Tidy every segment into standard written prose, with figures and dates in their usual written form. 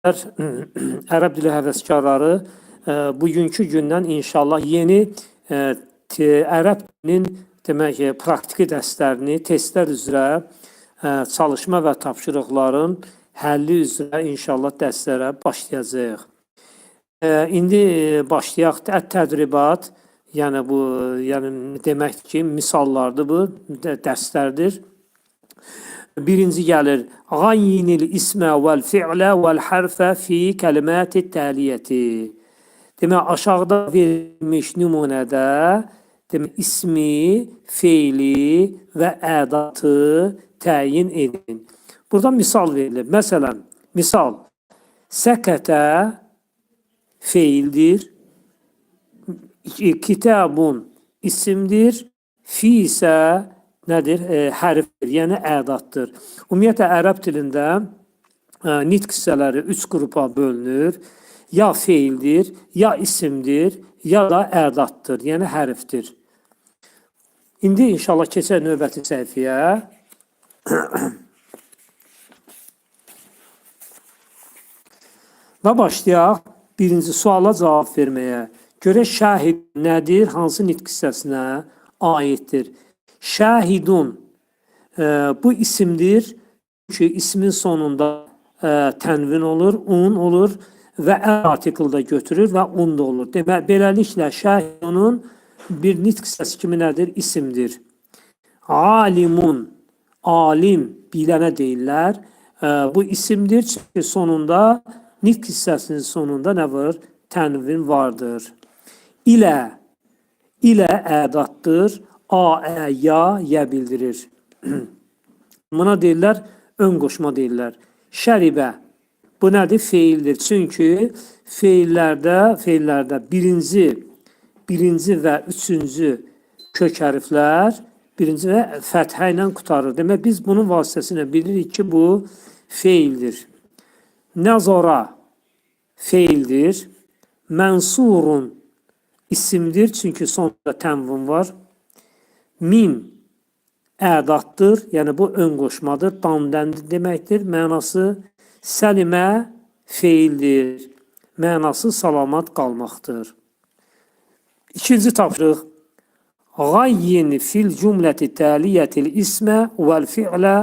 Ərəb dili həvəskarları, bugünkü gündən inşallah yeni ərəb dilinin demək praktiki dərslərini testlər üzrə çalışma və tapşırıqların həlli üzrə inşallah dərslərə başlayacağıq. İndi başlayaq tədribat, yəni bu, yəni deməkdir ki, misallardır bu, dərslərdir. Birinci gəlir. Gayyinil ismə vəl fi'lə vəl hərfə fi kəliməti təliyyəti. Demək, aşağıda verilmiş nümunədə demək, ismi, feili və ədatı təyin edin. Burada misal verilir. Məsələn, misal, səkətə feildir, kitabun isimdir, fi isə nədir? Hərfdir, yəni ədaddır. Ümumiyyətlə, ərəb dilində nitq hissələri üç qrupa bölünür. Ya feildir, ya isimdir, ya da ədaddır, yəni hərfdir. İndi inşallah keçək növbəti səhifəyə. Və başlayaq birinci suala cavab verməyə. Görək şahid nədir, hansı nitq hissəsinə aiddir? Şahidun bu isimdir. Çünki ismin sonunda tənvin olur, un olur və əl artiklı da götürür və un da olur. Demək, beləliklə şahidunun bir nitq hissəsi kimi nədir? İsimdir. Alimun, alim, bilənə deyirlər. Bu isimdir. Çünki sonunda, nitq hissəsinin sonunda nə var? Tənvin vardır. İlə, ilə ədaddır. A, ə, ya, yə bildirir. Buna deyirlər, ön qoşma deyirlər. Şəribə, bu nədir? Feildir. Çünki feillərdə birinci və üçüncü kök hərflər birinci və fəthə ilə qurtarır. Demək, biz bunun vasitəsilə bilirik ki, bu feildir. Nəzara feildir. Mənsurun isimdir, çünki sonda tənvin var. Min ədaddır, yəni bu ön qoşmadır, dandəndir deməkdir. Mənası səlimə feildir. Mənası salamat qalmaqdır. İkinci tapşırıq. Gayyin fil cümləti təliyyətil ismə vəl fi'lə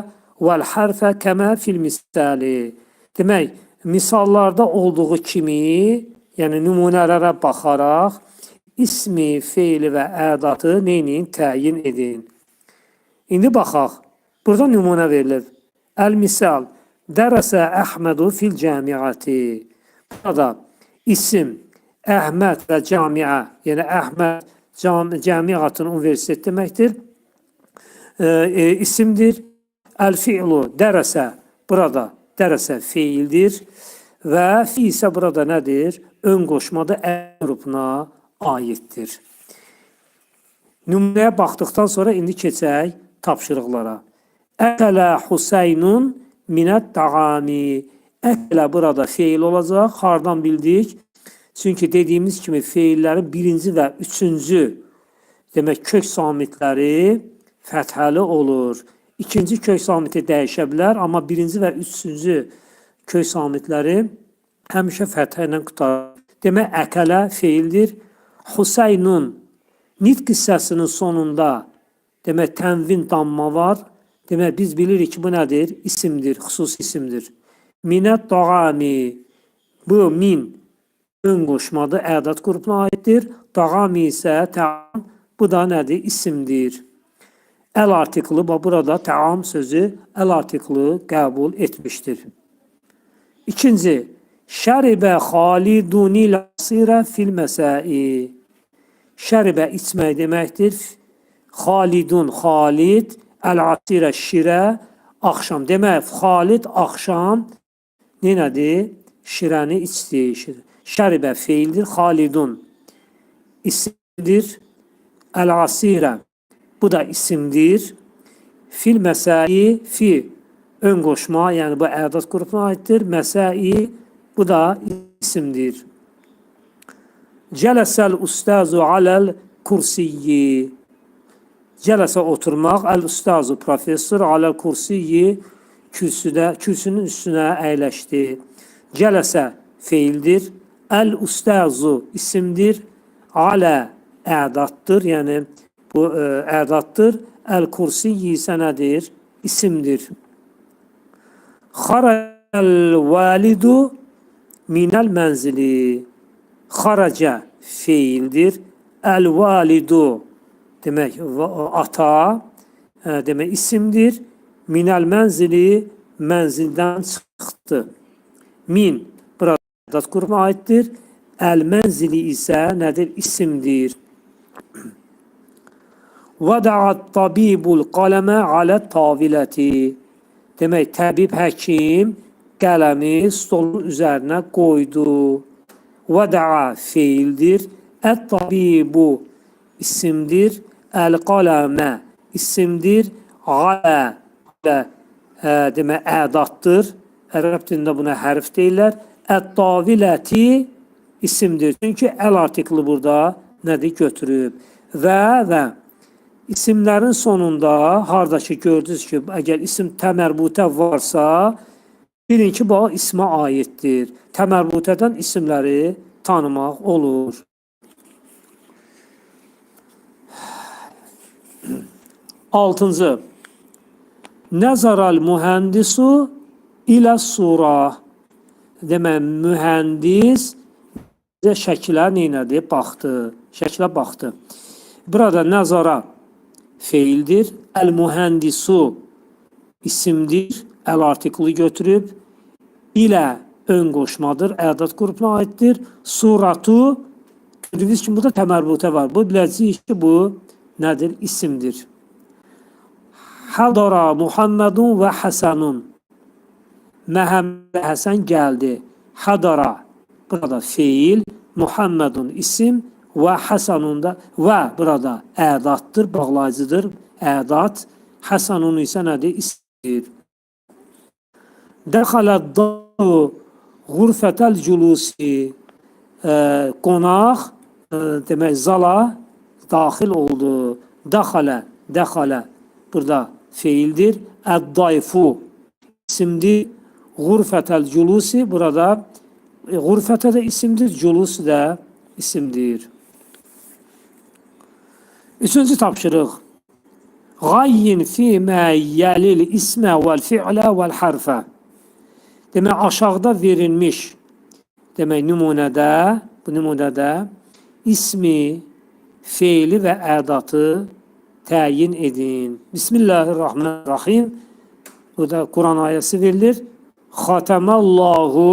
vəl hərfə kəmə fil misali. Demək, misallarda olduğu kimi, yəni nümunələrə baxaraq ismi, feili və ədatı neynin təyin edin. İndi baxaq. Burada nümunə verilir. Əl-misal. Dərəsə Əhmədu fil cəmiəti. Burada isim Əhməd və camiə, yəni Əhməd cəmiatın universitet deməkdir. İsimdir. Əl-fi'lu dərəsə burada dərəsə feildir və fi isə burada nədir? Ön qoşmada ə qrupuna aiddir. Nümunəyə baxdıqdan sonra indi keçək tapşırıqlara. Əkələ Hüseynun minət dağami. Əkələ burada feil olacaq. Hardan bildik? Çünki dediyimiz kimi feillərin birinci və üçüncü demək kök samitləri fəthəli olur. İkinci kök samiti dəyişə bilər, amma birinci və üçüncü kök samitləri həmişə fəthə ilə qurtarır. Demək, əkələ feildir. Hüseynun nitq hissəsinin sonunda demək tənvin damma var. Demək biz bilirik ki, bu nədir? İsimdir, xüsusi isimdir. Minət dağami bu min ön qoşmadır, ədad qrupuna aiddir. Dağami isə təam, bu da nədir? İsimdir. Əl artiklı, bax burada təam sözü əl artiklı qəbul etmişdir. İkinci, şəribə Xalidunil asirə fil məsai. Şəribə içmək deməkdir. Xalidun, Xalid, əl-asirə şirə, axşam. Demək, Xalid axşam nədir? Şirəni içdi. Şəribə feildir. Xalidun isimdir. Əl-asirə bu da isimdir. Fil məsai, fi ön qoşma, yəni bu ədad qrupuna aiddir. Məsai bu da isimdir. Cələsəl ustazu aləl kursiyyi. Cələsə oturmaq, əl-ustazu professor aləl kursiyyi kürsüdə, kürsünün üstünə əyləşdi. Cələsə feildir. Əl-ustazu isimdir. Alə ədaddır. Yəni bu ədaddır. Əl-kursi isə nədir? İsimdir. Xaracəl validu minəl mənzili. Xaraca feildir. Əl-validu demək ata demək isimdir. Minəl mənzili mənzildən çıxdı. Min burada ədad qrupuna aiddir. Əl-mənzili isə nədir? İsimdir. Vəda'at tabibul qaləmə alə taviləti. Demək, təbib həkim qələmi stolun üzərinə qoydu. Vəda'a feildir. Ət-tabibu isimdir. Əl-qaləmə isimdir. Alə demək, ədaddır. Ərəb dilində buna hərf deyirlər. Ət-taviləti isimdir. Çünki əl artikli burada nədir? Götürüb. Və isimlərin sonunda hardakı gördünüz ki, əgər isim təmərbutə varsa, bilin ki, bu ismə aiddir. Təmərbutədən isimləri tanımaq olur. Altıncı. Nəzəral mühəndisu ilə sura. Demək, mühəndis şəkilə neynədi? Baxdı. Şəkilə baxdı. Burada nəzara feildir. Əl-mühəndisu isimdir. Əl artikli götürüb. İlə ön qoşmadır. Ədad qrupuna aiddir. Suratu gördüyünüz kimi burada təmərbutə var. Bu biləcəyik ki, bu nədir? İsimdir. Hadara Muhammedun və Həsənun. Məhəmməd Həsən gəldi. Hadara burada feil, Muhammedun isim və Həsənun da və burada ədaddır, bağlayıcıdır. Ədad. Həsənun isə nədir? İsimdir. Dəxələ daru ğurfətəl culusi. Qonaq demək zala daxil oldu. Dəxələ, dəxələ burada feildir. Əd-dayfu isimdir. Ğurfətəl culusi burada ğurfətə də isimdir, culus da isimdir. Üçüncü tapşırıq. Gayyin fīmə yəlil ismə vəl fi'lə vəl hərfə. Demək, aşağıda verilmiş, demək, nümunədə, bu nümunədə ismi, feili və ədatı təyin edin. Bismillahirrahmanirrahim. Burada Quran ayəsi verilir. Xatəməllahu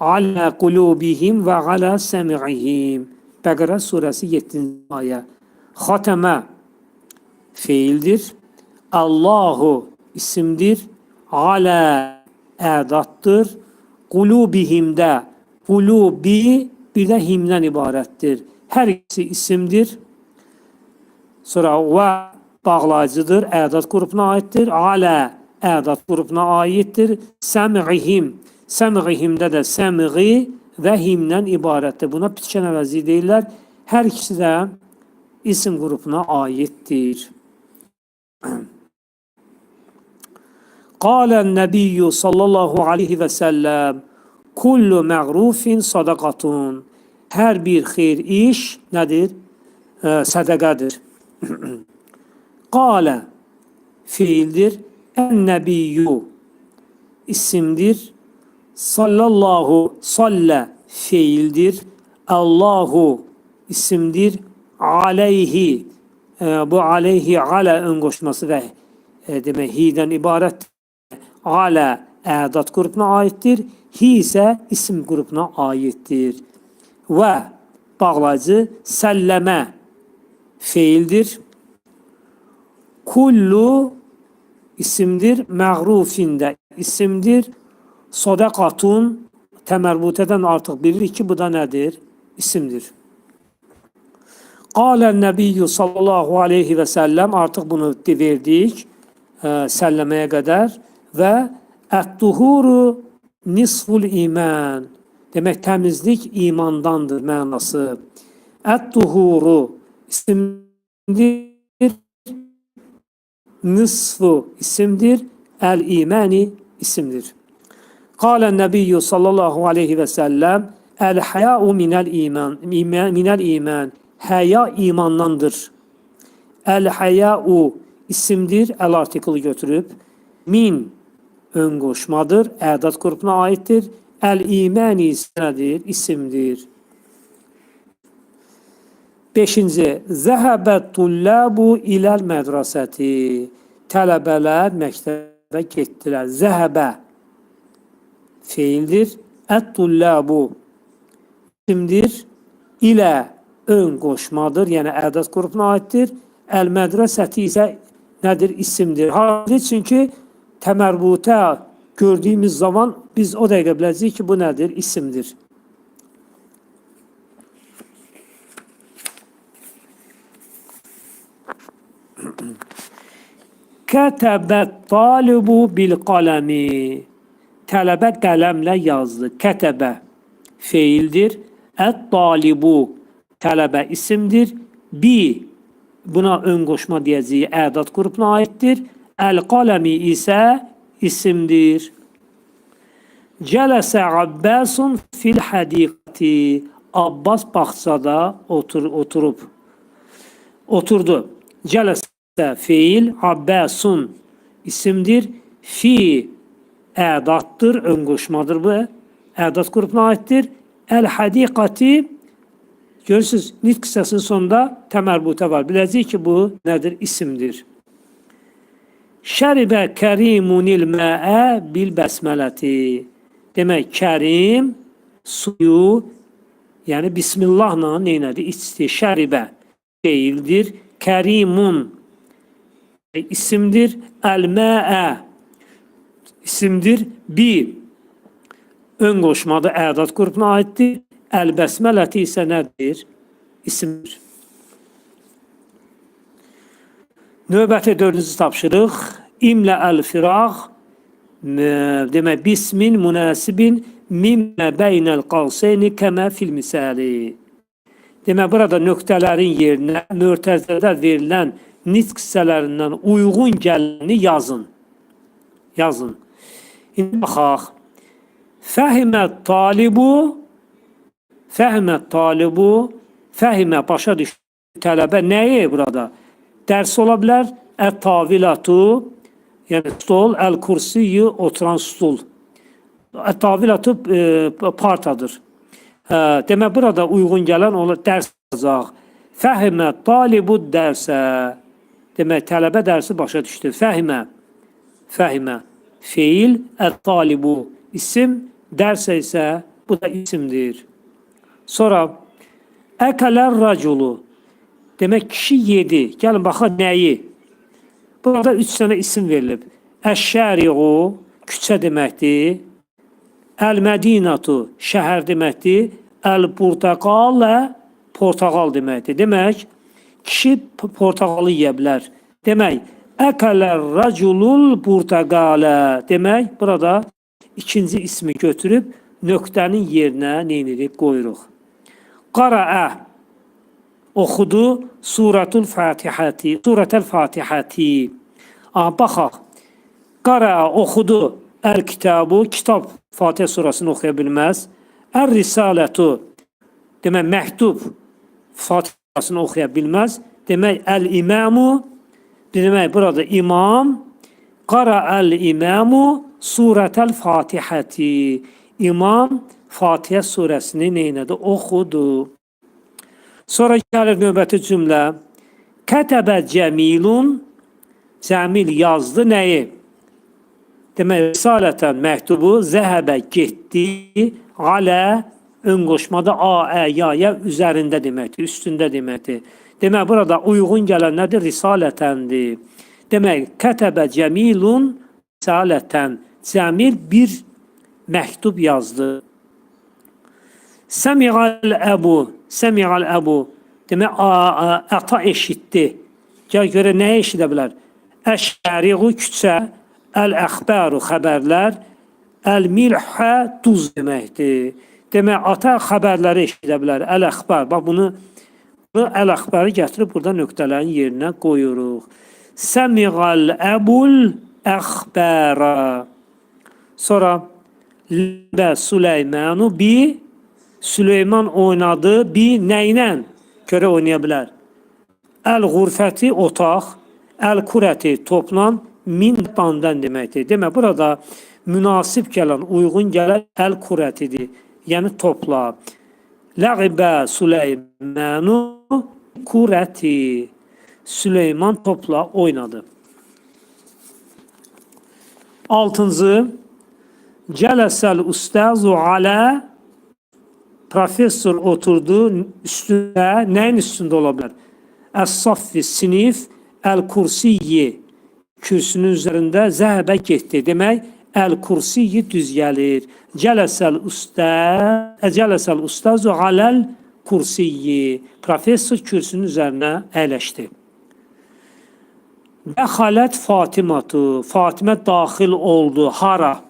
alə qulubihim və alə səmi'ihim. Bəqərə surəsi 7-ci ayə. Xatəmə feildir. Allahu isimdir. Alə ədaddır. Qulubihimdə qulubi bir də himdən ibarətdir. Hər ikisi isimdir. Sonra və bağlayıcıdır. Ədad qrupuna aiddir. Alə ədad qrupuna aiddir. Səmi'ihim. Səmi'ihimdə də səmi'i və himdən ibarətdir. Buna bitişən əvəzi deyirlər. Hər ikisi də isim qrupuna aiddir. Qalən nəbiyyü sallallahu aleyhi və səlləm kullu məğrufin sadaqatun. Hər bir xeyir iş nədir? Sədəqədir. Qalə fiildir. Ən-nəbiyyü isimdir. Sallallahu sallə fiildir. Allahu isimdir. Aleyhi bu aleyhi alə ön qoşması və demək hidən ibarətdir. Alə ədad qrupuna aiddir. Hi isə isim qrupuna aiddir. Və bağlayıcı səlləmə feildir. Kullu isimdir. Məğrufin də isimdir. Sodaqatun təmərbutədən artıq bilirik ki, bu da nədir? İsimdir. Qalən nəbiyyü sallallahu aleyhi və səlləm artıq bunu verdik səlləməyə qədər və ət-tuhuru nisful iman. Demək, təmizlik imandandır mənası. Ət-tuhuru isimdir. Nisfu isimdir. Əl-imani isimdir. Qalən Nəbiyyü sallallahu aleyhi və səlləm Əl-həya'u minəl iman. Minəl iman. Həya imandandır. Əl-həya'u isimdir. Əl artiklı götürüb. Min ön qoşmadır. Ədad qrupuna aiddir. Əl-iməni isə nədir? İsimdir. Beşinci, Zəhəbət tullabu iləl mədrasəti. Tələbələr məktəbə getdilər. Zəhəbə feildir. Ət-tullabu isimdir. İlə ön qoşmadır, yəni ədad qrupuna aiddir. Əl-mədrəsəti isə nədir? İsimdir. Hardır? Çünki təmərbutə gördüyümüz zaman biz o dəqiqə biləcəyik ki, bu nədir? İsimdir. Kətəbət talibu bil qələmi. Tələbə qələmlə yazdı. Kətəbə feildir. Ət-talibu tələbə isimdir. Bi buna ön qoşma deyəcəyi ədad qrupuna aiddir. Əl-qələmi isə isimdir. Cələsə Abbasun fil hədiqəti. Abbas bağçada oturub. Oturdu. Cələsə feil, Abbasun isimdir. Fi ədaddır, ön qoşmadır bu. Ədad qrupuna aiddir. Əl-hədiqəti görürsünüz, nitq hissəsinin sonunda təmərbutə var. Biləcəyik ki, bu nədir? İsimdir. Şəribə kərimunil məə bil bəsmələti. Demək, Kərim suyu, yəni Bismillahla neynədi? İçdi. Şəribə feildir. Kərimun isimdir. Əl-məə isimdir. Bi ön qoşmada ədad qrupuna aiddir. Əl-bəsmələti isə nədir? İsimdir. Növbəti dördüncü tapşırıq. İmlə əl-firaq demək, bismin münasibin mimmə beynəl qavseyni kəmə fil misali. Demək, burada nöqtələrin yerinə mörtəzədə verilən nitq hissələrindən uyğun gələni yazın. Yazın. İndi baxaq. Fəhimə talibu Fəhimə talibu fəhimə başa düşdü tələbə nəyi burada? Dərs ola bilər. Ət-tavilatu yəni stol, əl-kursiyyu oturan stul. Ət-tavilatu partadır. Demək, burada uyğun gələn ola dərs olacaq. Fəhimə talibu dərsə. Demək, tələbə dərsi başa düşdü. Fəhimə fəhimə feil, ət-talibu isim, dərsə isə bu da isimdir. Sonra əkələr raculu. Demək, kişi yedi. Gəlin, baxaq nəyi? Burada 3 dənə isim verilib. Əş-şəriğu küçə deməkdir. Əl-mədinatu şəhər deməkdir. Əl-portaqalə portağal deməkdir. Demək, kişi portağalı yeyə bilər. Demək, əkələr raculul portaqalə. Demək, burada ikinci ismi götürüb nöqtənin yerinə neynirik? Qoyuruq. Qaraə oxudu Suratul Fatihəti. Surətəl Fatihəti. Aha, baxaq. Qaraə oxudu Əl-Kitabu, kitab Fatihə surasını oxuya bilməz. Ər-Risalətu, demək, məktub Fatihə surasını oxuya bilməz. Demək, Əl-İmamu, demək, burada imam, Qara'əl-İmamu Surətəl Fatihəti. İmam Fatihə surəsini neynədi? Oxudu. Sonra gəlir növbəti cümlə. Kətəbə Cəmilun, Cəmil yazdı nəyi? Demək, risalətən məktubu zəhəbə getdi, alə ön qoşmada a, ə, ya, ya üzərində deməkdir, üstündə deməkdir. Demək, burada uyğun gələn nədir? Risalətəndir. Demək, kətəbə Cəmilun risalətən. Cəmil bir məktub yazdı. Səmi'əl əbu, səmi'əl əbu. Demək, ata eşitdi. Gəl görə nəyi eşidə bilər? Əş-şəriğu küçə, əl-əxbəru xəbərlər, əl-milhə duz deməkdir. Demək, ata xəbərləri eşidə bilər. Əl-əxbər. Bax, bunu əl-əxbəri gətirib burada nöqtələrin yerinə qoyuruq. Səmi'əl əbul əxbəra. Sonra Ləbə Süleymanu bi, Süleyman oynadı bi nə ilə? Görə oynaya bilər. Əl-ğurfəti otaq, əl-kurəti topla, min dandan deməkdir. Demək, burada münasib gələn, uyğun gələn əl-kurətidir. Yəni topla. Ləqibə Süleymanu kurəti. Süleyman topla oynadı. Altıncı, cələsəl ustazu alə, professor oturdu üstündə, nəyin üstündə ola bilər? Əs-saffi sinif, əl-kursiyyi kürsünün üzərində zəhəbə getdi. Demək, əl-kursiyyi düz gəlir. Cələsəl ustazu aləl kursiyyi. Professor kürsünün üzərinə əyləşdi. Dəxalət Fatimatu. Fatimə daxil oldu. Hara?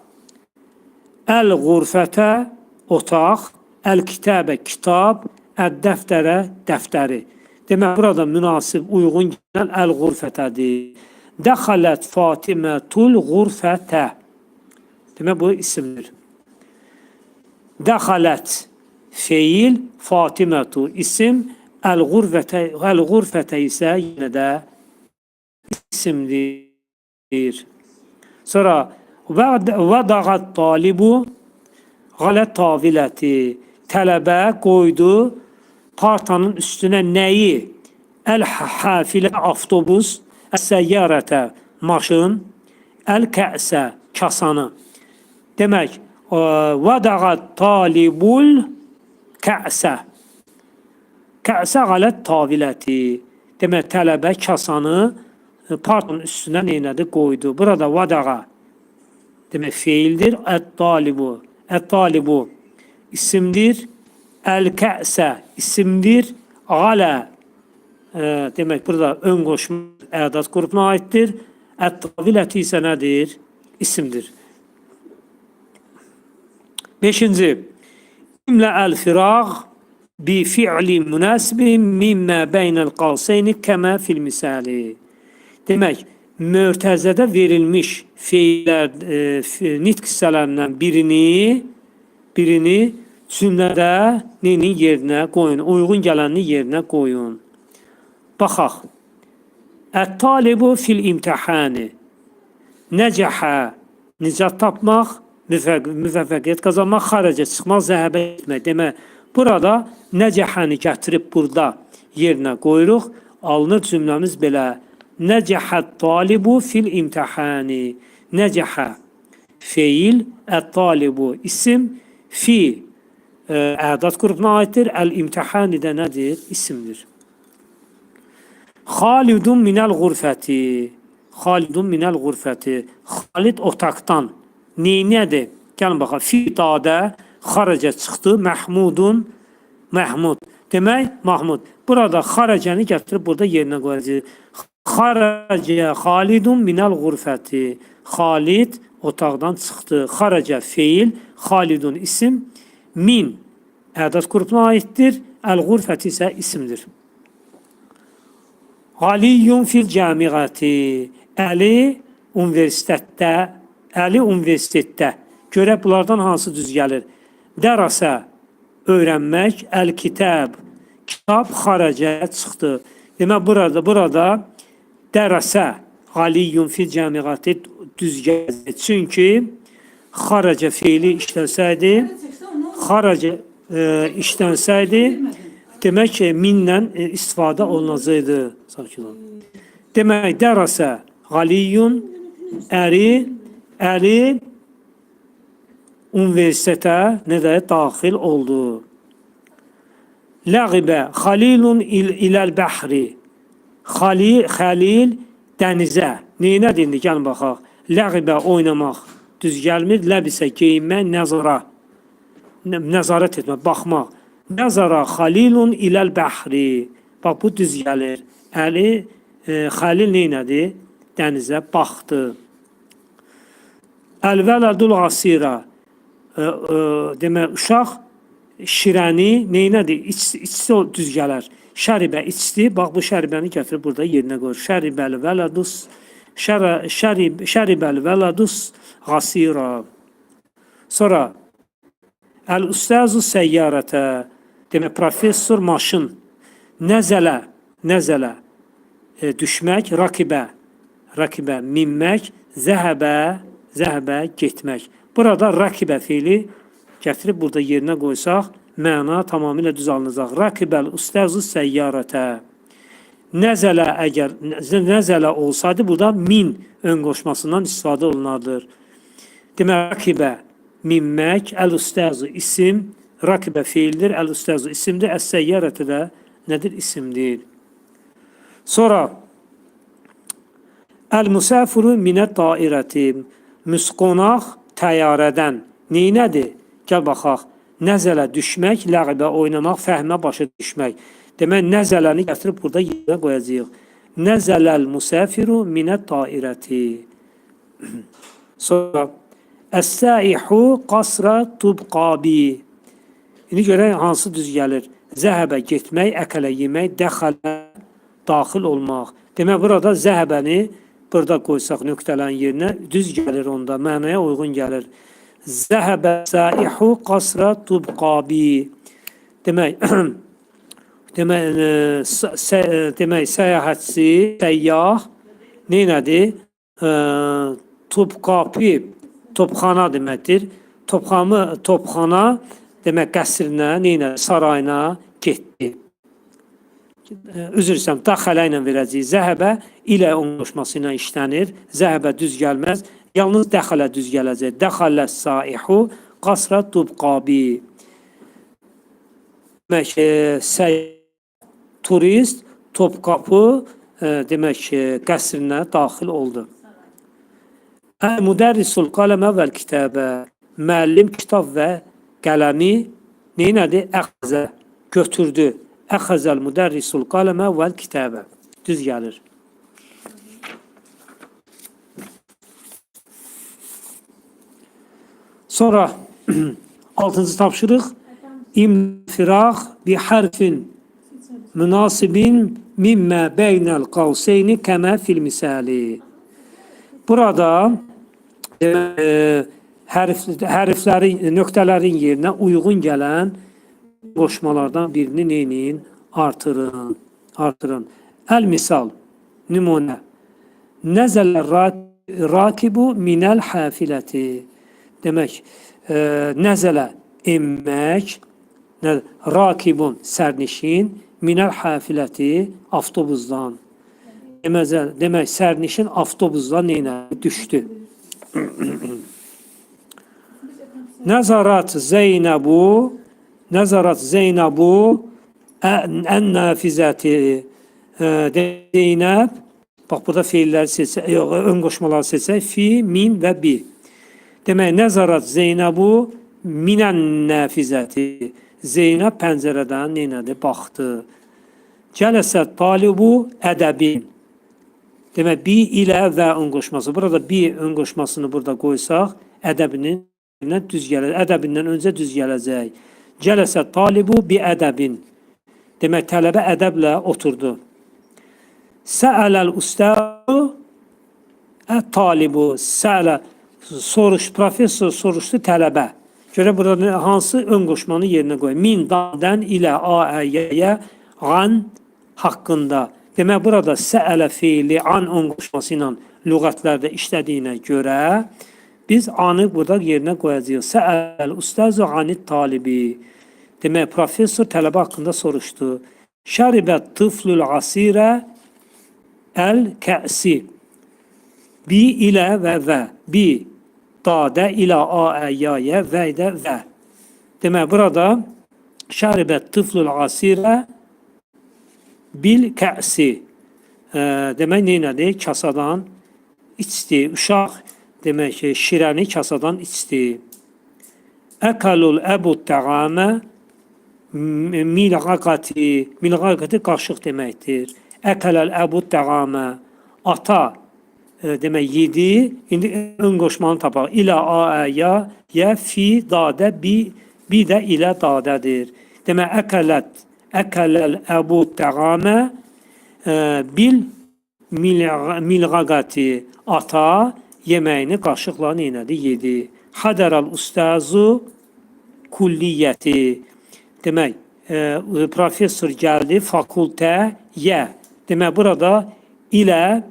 Əl-ğurfətə otaq, əl-kitəbə kitab, əd-dəftərə dəftəri. Demək, burada münasib, uyğun gələn əl-ğurfətədir. Dəxalət Fatimətul ğurfətə. Demək, bu isimdir. Dəxalət feil, Fatimətu isim, əl-ğurfətə isə yenə də isimdir. Sonra vədağat talibu qalə taviləti. Tələbə qoydu partanın üstünə nəyi? Əl-hafilə avtobus, əs-səyyarətə maşın, əl-kəsə kasanı. Demək, vədağat talibul kəsə. Kəsə qalət taviləti. Demək, tələbə kasanı partanın üstünə neynədi? Qoydu. Burada vadağa demək feildir. Ət-talibu. Ət-talibu isimdir. Əl-kəsə isimdir. Alə demək burada ön qoşma ədad qrupuna aiddir. Ət-taviləti isə nədir? İsimdir. Beşinci. İmlə əl-firaq bi fi'li münasibin mimmə beynəl qavseyni kəmə fil misali. Demək, mörtəzədə verilmiş feillər, nitq hissələrindən birini cümlədə neyinin yerinə qoyun, uyğun gələnini yerinə qoyun. Baxaq. Ət-talibu fil imtihani. Nəcəhə, nicat tapmaq, müvəffəqiyyət qazanmaq, xarəcə çıxmaq, zəhəbə etmək. Demək, burada nəcəhəni gətirib burada yerinə qoyuruq. Alınır cümləmiz belə. Nəcəhət talibu fil imtihani. Nəcəhə feil, ət-talibu isim, fi ədad qrupuna aiddir. Əl-imtihani də nədir? İsimdir. Xalidun minəl qurfəti. Xalidun minəl qurfəti. Xalid otaqdan. Neynədir? Gəlin baxaq. Fi dadə xarəcə çıxdı. Məhmudun Məhmud. Demək, Mahmud. Burada xarəcəni gətirib burada yerinə qoyacağıq. Xarəcə Xalidun minəl qurfəti. Xalid otaqdan çıxdı. Xarəcə feil, Xalidun isim, min ədad qrupuna aiddir. Əl-qurfəti isə isimdir. Aliyyun fil camiəti. Əli universitetdə. Əli universitetdə. Görək bunlardan hansı düz gəlir. Dərəsə öyrənmək, əl-kitab, kitab xarəcə çıxdı. Demək, burada dərəsə Aliyyun fil camiəti düz gəlir. Çünki xarəcə feili işləsəydi, xarəcə işlənsəydi, demək ki, minlə istifadə olunacaqdı. Sakin olun. Demək, dərəsə Aliyyun əri universitetə nə də daxil oldu. Ləğibə Xalilun iləl bəhri. Xəlil dənizə. Neynədir indi? Gəlin baxaq. Ləğibə oynamaq düz gəlmir. Ləbisə geyinmək, nəzara. Nəzarət etmək, baxmaq. Nəzara Xalilun iləl bəhri. Bax, bu düz gəlir. Xəlil neynədir? Dənizə baxdı. Əl-vələdul asira. Demək, uşaq şirəni neynədir? İçsi o düz gələr. Şəribə içdi. Bax, bu şəribəni gətirib burada yerinə qoyur. Şəribəl vələdus şəribəl vələdus asira. Sonra əl-ustazu səyyarətə, demək professor maşın. Nəzələ, nəzələ düşmək, rakibə, rakibə minmək, zəhəbə, zəhəbə getmək. Burada rakibə feili gətirib burada yerinə qoysaq, məna tamamilə düz alınacaq. Rakibəl ustazu səyyarətə. Nəzələ əgər nəzələ olsaydı burada min ön qoşmasından istifadə olunardır. Demək rakibə minmək, əl-ustazu isim, rakibə feildir, əl-ustazu isimdir, əs-səyyarətə də nədir? İsimdir. Sonra əl-musafiru minə dairəti, qonaq təyyarədən neynədir? Gəl baxaq. Nəzələ düşmək, ləğibə oynamaq, fəhmə başa düşmək. Demək, nəzələni gətirib burada yerinə qoyacağıq. Nəzələl musafiru minə dairəti. Sonra əs-saihu qasra tubqabi. İndi görək hansı düz gəlir. Zəhəbə getmək, əkələ yemək, dəxələ daxil olmaq. Demək, burada zəhəbəni burada qoysaq nöqtələrin yerinə düz gəlir onda, mənaya uyğun gəlir. Zəhəbə saihu qasra tubqabi. Demək, demək, səyahətçi, səyyah neynədi? Tubqapi, topxana deməkdir. Topxana demək qəsrinə, neynədi? Sarayına getdi. Üzr istəyirəm, daxələ ilə verəcəyik. Zəhəbə ilə qoşması ilə işlənir. Zəhəbə düz gəlməz. Yalnız dəxələ düz gələcək. Dəxələ saihu qasra tubqabi. Demək, turist Topqapı demək, qəsrinə daxil oldu. Əl-müdərrisul qələmə vəl kitəbə. Müəllim kitab və qələmi neynədi? Əxəzə, götürdü. Əxəzəl müdərrisul qələmə vəl kitəbə. Düz gəlir. Sonra 6-cı tapşırıq. İmfiraq bi hərfin münasibin mimmə beynəl qavseyni kəmə fil misali. Burada hərflərin, nöqtələrin yerinə uyğun gələn qoşmalardan birini neynin? Artırın. Artırın. Əl-misal, nümunə. Nəzələ rakibu minəl hafiləti. Demək, nəzələ enmək, rakibun sərnişin, minəl hafiləti avtobusdan. Demək, sərnişin avtobusdan neynə? Düşdü. Nəzarat Zeynəbu, nəzarat Zeynəbu ən-nafizəti. Zeynəb, bax burada feilləri seçək, yox, ön qoşmaları seçək, fi, min və bi. Demək, nəzarat Zeynəbu minən nəfizəti. Zeynəb pəncərədən neynədi? Baxdı. Cələsə talibu ədəbin. Demək, bi ilə və ön qoşması. Burada bi ön qoşmasını burada qoysaq, ədəbinin düz gələcək. Ədəbindən öncə düz gələcək. Cələsə talibu bi ədəbin. Demək, tələbə ədəblə oturdu. Səələl ustadu talibu. Səələ soruş, professor soruşdu tələbə. Görə burada hansı ön qoşmanı yerinə qoy? Min, dən, ilə, a, ə, yə, yə, an haqqında. Demək, burada səələ feili an ön qoşması ilə lüğətlərdə işlədiyinə görə biz anı burada yerinə qoyacağıq. Səəl ustazu anit talibi. Demək, professor tələbə haqqında soruşdu. Şəribə tıflül asirə əl-kəsi. Bi ilə və və. Bi dadə ilə a, ə, ya, yə, və də və. Demək, burada şəribə tıflül asirə bil kəsi. Demək, neynədir? Kasadan içdi. Uşaq, demək ki, şirəni kasadan içdi. Əkalul əbu təamə milğaqati. Milğaqati qaşıq deməkdir. Əkələl əbu təamə. Ata demək yedi. İndi ön qoşmanı tapaq. İlə a, ə, ya, yə, fi, dadə, bi, bi də ilə dadədir. Demək, əkələt, əkələl əbu təamə bil milğaqati. Ata yeməyini qaşıqla neynədi? Yedi. Hadaral ustazu kulliyyəti. Demək, professor gəldi fakultəyə. Demək, burada ilə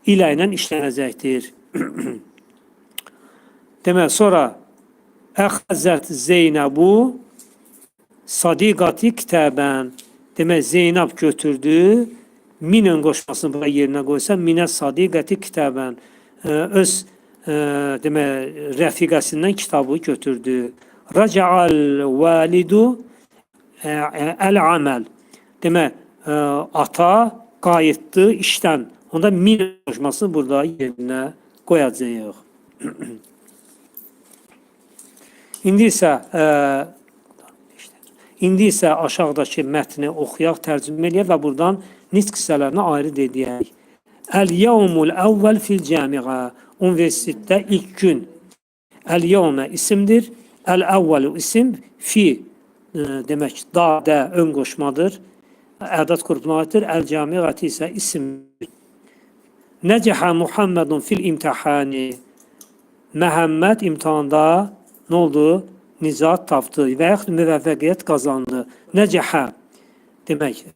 ilə işlənəcəkdir. Demək, sonra əxəzət Zeynəbu sadiqati kitabən. Demək, Zeynəb götürdü. Min ön qoşmasını bura yerinə qoysa, minə sadiqəti kitabən. Öz demək, rəfiqəsindən kitabı götürdü. Raca'al validu əl-aməl. Demək, ata qayıtdı işdən. Onda min qoşmasını burada yerinə qoyacağıq. İndi isə İndi isə aşağıdakı mətni oxuyaq, tərcümə eləyək və buradan nitq hissələrini ayrı edəyək. Əl-yevmul əvvəl fil camiə. Universitetdə ilk gün. Əl-yevmə isimdir. Əl-əvvəlu isim, fi demək da, də ön qoşmadır. Ədad qrupuna aiddir. Əl-camiəti isə isimdir. Nəcəhə Muhammedun fil imtihani. Məhəmməd imtahanda nə oldu? Nicat tapdı və yaxud müvəffəqiyyət qazandı. Nəcəhə demək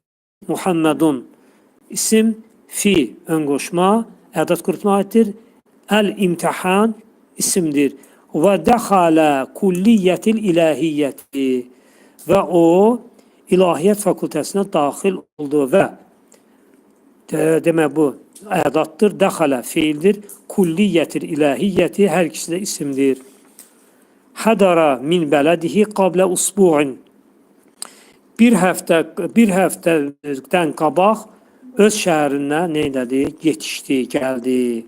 Muhammedun isim, fi ön qoşma ədad qrupuna aiddir. Əl-imtihan isimdir. Və dəxalə kulliyyətil ilahiyyəti və o ilahiyyat fakültəsinə daxil oldu və demək bu ədaddır. Dəxalə feildir. Kulliyyətil ilahiyyəti hər ikisi də isimdir. Hadara min bələdihi qablə usbu'in. Bir həftədən qabaq öz şəhərinə nə elədi? Yetişdi, gəldi.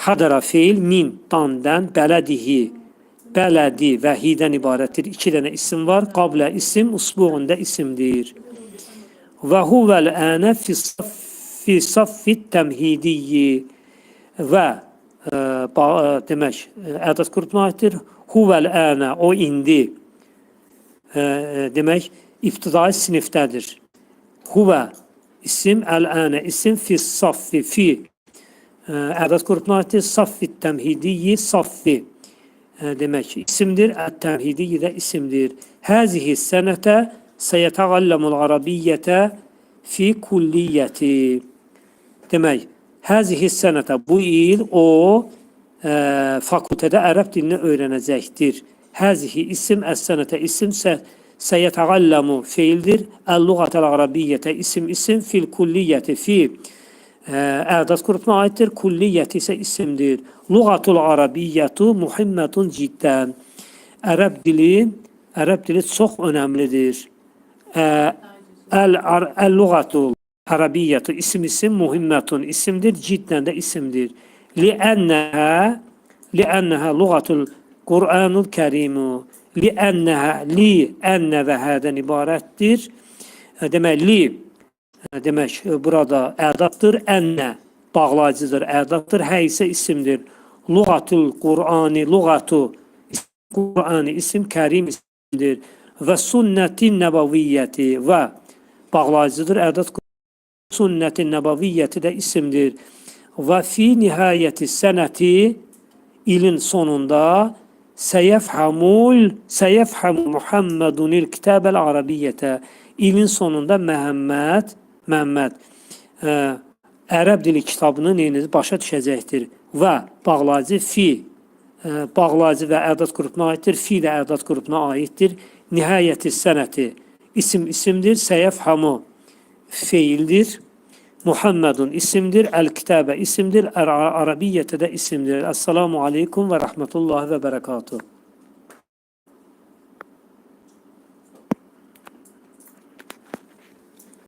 Hadara feil min, dandən, bələdihi, bələdi və hidən ibarətdir. İki dənə isim var. Qablə isim, usbu'un da isimdir. Və huvel ənə fi saffit təmhidiyyi və demək, ədad qrupuna aiddir. Huvel ənə, o indi, demək, ibtidai sinifdədir. Huvə isim, əl-ənə isim, fi saffi, fi ədad qrupuna aiddir. Saffi təmhidiyyi, saffi demək, isimdir. Ət-təmhidiyyi də isimdir. Həzihi sənətə səyətəalləmul arabiyyətə fi kulliyyəti. Demək, həzihi sənətə bu il o fakültədə ərəb dilini öyrənəcəkdir. Həzihi isim, əs-sənətə isim, səyətəalləmu feildir. Əl-luğətəl arabiyyətə isim, isim, fil kulliyyəti fi ədad qrupuna aiddir. Kulliyyəti isə isimdir. Luğatul arabiyyətu muhimmetun ciddən. Ərəb dili çox önəmlidir. Əl-luğatul arabiyyətu isim, isim, muhimmetun isimdir. Ciddən də isimdir. Li'ennəhə luğatul Qur'anul Kərimu. Li'ennəhə, li, ennə və hədən ibarətdir. Demək, li, demək, burada ədaddır. Ennə bağlayıcıdır, ədaddır. Hə isə isimdir. Luğatul Qur'ani, luğatu Qur'ani isim, kərim isimdir. Və sünnətin nəbəviyyəti və bağlayıcıdır. Ədad sünnətin nəbəviyyəti də isimdir. Və fi nihayəti sənəti ilin sonunda səyəfhamu Muhammedunil kitabəl arabiyyətə. İlin sonunda Məhəmməd ərəb dili kitabını neyiniz başa düşəcəkdir. Və bağlayıcı fi bağlayıcı və ədad qrupuna aiddir. Fi də ədad qrupuna aiddir. Nihayəti sənəti isim isimdir. Səyəfhamu feildir. Muhammedun isimdir. El-kitabə isimdir. Arabiyyətə də isimdir. Esselamu aleykum və rəhmətullahi və bərəkatuhu.